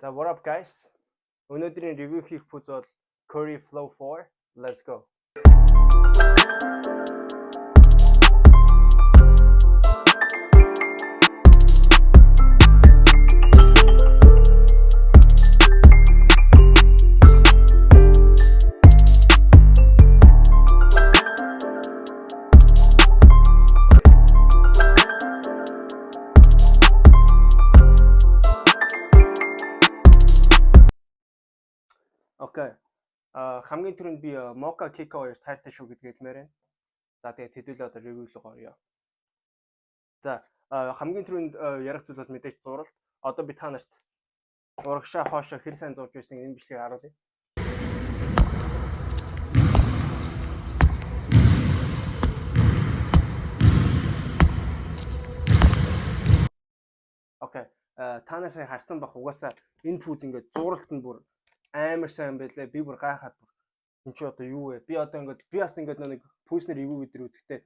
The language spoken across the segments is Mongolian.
За, what up, guys? Өнөөдрийн review хийх пүүз бол Curry Flow 4. Let's go. Okay. А, хамгийн түрүүнд би Mocha Kiko хоёр тайртай шүү гэдгийг хэлмээр байна. За, тэгээд хэдүүлээ одоо review руу оръё. За, хамгийн түрүүнд ярих зүйл бол мэдээж зуралт. Одоо би та нарт урагшаа хоошоо хэр сайн зурж байсан энэ бичлэгийг харуулъя. Okay. Та нар сайн харсан бах, угаасаа энэ пүүз ингээд зуралт нь бүр амар сайн байлаа. Би бүр гайхаад, бүр энэ чи одоо юу вэ? Би одоо ингээд би бас ингээд нэг пүүснэр review видео үзэхдээ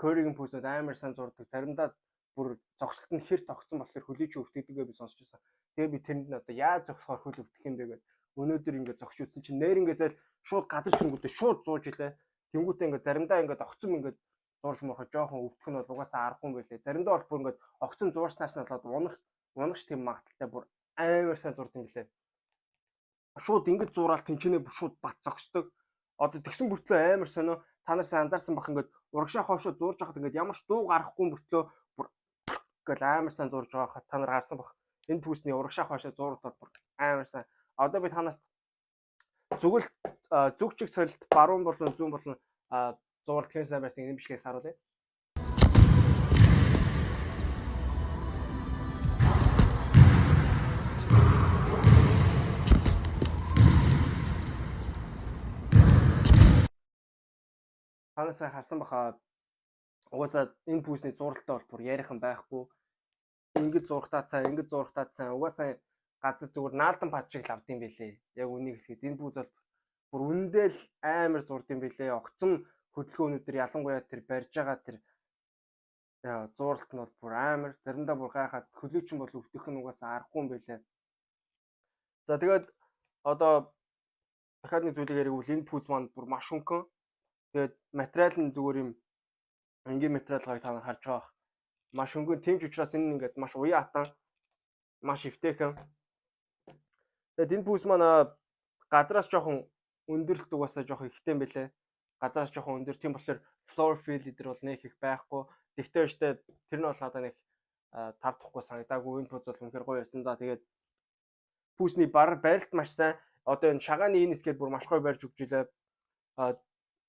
Curry-гийн пүүснүүд амар сайн зурдаг. Заримдаа бүр зогсолт нь хэр тогтсон болохоор хөлийг чи өвтгдөг би сонсч байсан. Тэгээ би тэрэнд нь одоо яаж зогсохоор хөл өвдөх юм бэ гэд өнөөдөр ингээд зогсож үзсэн чинь нэрнгээсээ л шууд газар тэнгүүтээ шууд зууж илээ. Тэнгүүтээ ингээд заримдаа ингээд огцом ингээд зурж мөрөхө жоохон өвдөх нь бол угаасаа аргагүй юм байлээ. Заримдаа бол бүр ингээд огцом зуурснаас нь болоод унах унах тийм магадлалтай, бүр амар сайн зурд юм билээ. Шууд ингэж зураал тэнчэнэ шууд бат зогсдог. Одоо тэгсэн мөртлөө амар сонио, та нар сайн анзаарсан бах, ингээд урагшаа хоошоо зурж байхад ингээд ямар ч дуу гарахгүй мөртлөө бүр гэл амар сайн зурж байгаа та нар харсан бах. Энэ пүүсний урагшаа хоошоо зурдаад бүр амар сайн. Одоо би танаас зүгэл зүг чиг солилт баруун болон зүүн болон зуралт хэр сайн байсан энэ бичлэгийг харуулъя. Та нар сайн харсан баха, угаасаа энэ пүүсний зуралтай бол бүр ярихан байхгүй. Ингэж зурхтаа сайн, ингэж зурхтаа сайн, угаасаа газар зүгээр наалдан пад шиг л авдсан байлээ. Яг үнийг хэлэхэд энэ пүүз бол бүр үндэ л амар зурд юм билээ. Огцом хөдөлгөөнүүд төр ялангуяа тэр барьж байгаа тэр зууралт нь бол бүр амар, заримдаа бүр гайхаад хөлөөчин бол өвдөх нь угаасаа аргагүй юм байлээ. За, тэгээд одоо дахиад нэг зүйлийг яригвал энэ пүүз маань бүр маш хөнгөн. Тэгээд материал нь зүгээр юм энгийн материал гайг та нар харж байгаа бах. Маш хөнгөн, тийм ч учраас энэ ингээд маш уян хатан, маш эвтэйхэн. Тэгээд энэ пүүс маань газраас жоохон өндөрлөлт угаасаа жоохон ихтэй юм байлээ. Газраас жоохон өндөр. Тийм болохоор floor fill эдэр бол нэг их байхгүй. Тэгтээ өштэй тэр нь бол одоо нэг тав тухгүй санагдаагүй. Энэ пүүз бол үнэхээр гоё байсан. За, тэгээд пүүсний бар барилт маш сайн. Одоо энэ шагааны энэ хэсгээр бүр маш гоё барьж өгч илээ.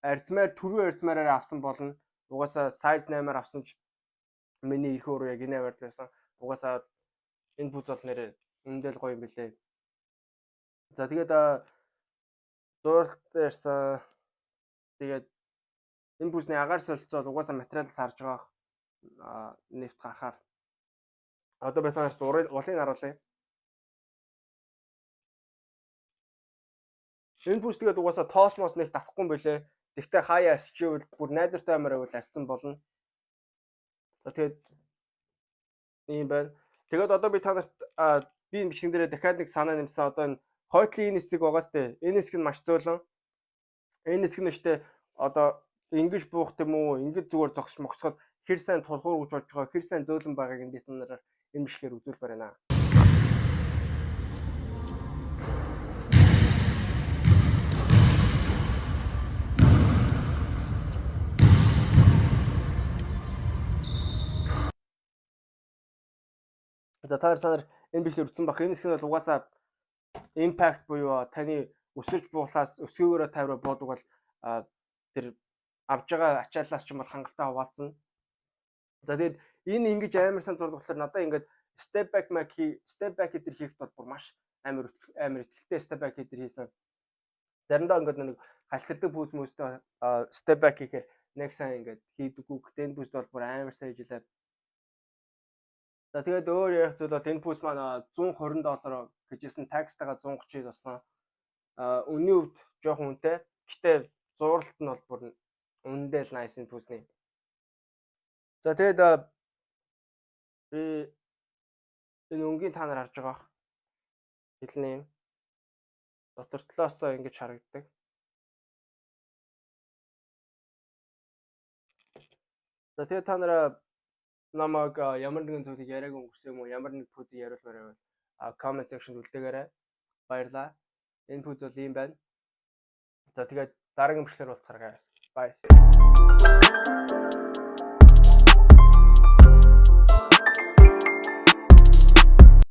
Арзмаар түрүү арзмаараар авсан болно. Угаасаа size 8-аар авсан ч миний их өөр яг энэ аваар байсан. Угаасаа энэ пүүз бол нэрээ үнэндээ л гоё юм билээ. За, тэгээд зуралт ярьсан. Тэгээд энэ пүүсний агаар солилцоо угаасаа материалаас харж байгаа нефт гарахаар. Одоо би танарт улыг харуулъя. Энэ пүүс тэгээд угаасаа тоос мос нэг татахгүй юм билээ. Тэгтээ хаяа арчивэл бүр найдвартай амар байвал арчсан болно. За, тэгээд ийм байна. Тэгээд одоо би та нарт би энэ бичлэгэн дээрээ дахиад нэг санаа нэмсэн. Одоо энэ хойтлын энэ хэсэг байгаа сте. Энэ хэсэг нь маш зөөлөн. Энэ хэсэг нь штэ одоо ингэж буух юм уу? Ингэж зүгээр зогсож могсоход хэр сайн тулгуур гэж болж байгаа, хэр сайн зөөлөн байгааг нь би та нараар энэ бичлэгээр үзүүлмээр байна. За, та нар энэ бичлэгээр үзсэн бах. Энэ хэсэг нь бол угаасаа impact буюу таны өсөж буулаас өсгөөгөөрөө тайвраа буудаг бол тэр авж байгаа ачааллаас ч юм бол хангалттай хуваалцсан. За, тэгээд энэ ингэж амар сайн зурдаг болохоор надад ингээд step back мак step back эдэр хийхэд бол бүр маш амар амар ихтэй step back эдэр хийсэн. Заримдаа ингээд нэг халтардаг пүүз хүмүүстэй step back хийхээр нэг сайн ингээд хийдэггүй. Гэтэ энэ пүүст бол бүр амар сайн хийжлээ. За, тэгээд өөр ярих зүйл бол энэ пүүс маань 120 доллар гэжсэн, tax тайгаа 130 болсон. А, үнийн хувьд жоохон үнэтэй. Гэтэ зуралт нь бол бүр үнэндээ л nice энэ пүүсний. За, тэгээд би энэ өнгийн та нар харж байгаа. Хилний юм. Дотор талаасаа ингэж харагддаг. За, тэгээ та нараа намайг ямар нэгэн зүйлийг яриаг өнгөрсөн юм уу, ямар нэг пүүзийг яриулмаар байвал comment section үлдээгээрэй. Баярлалаа. Энэ пүүз бол ийм байна. За, тэгээд дараагийн бичлэгээр уулзцгаая. Bye.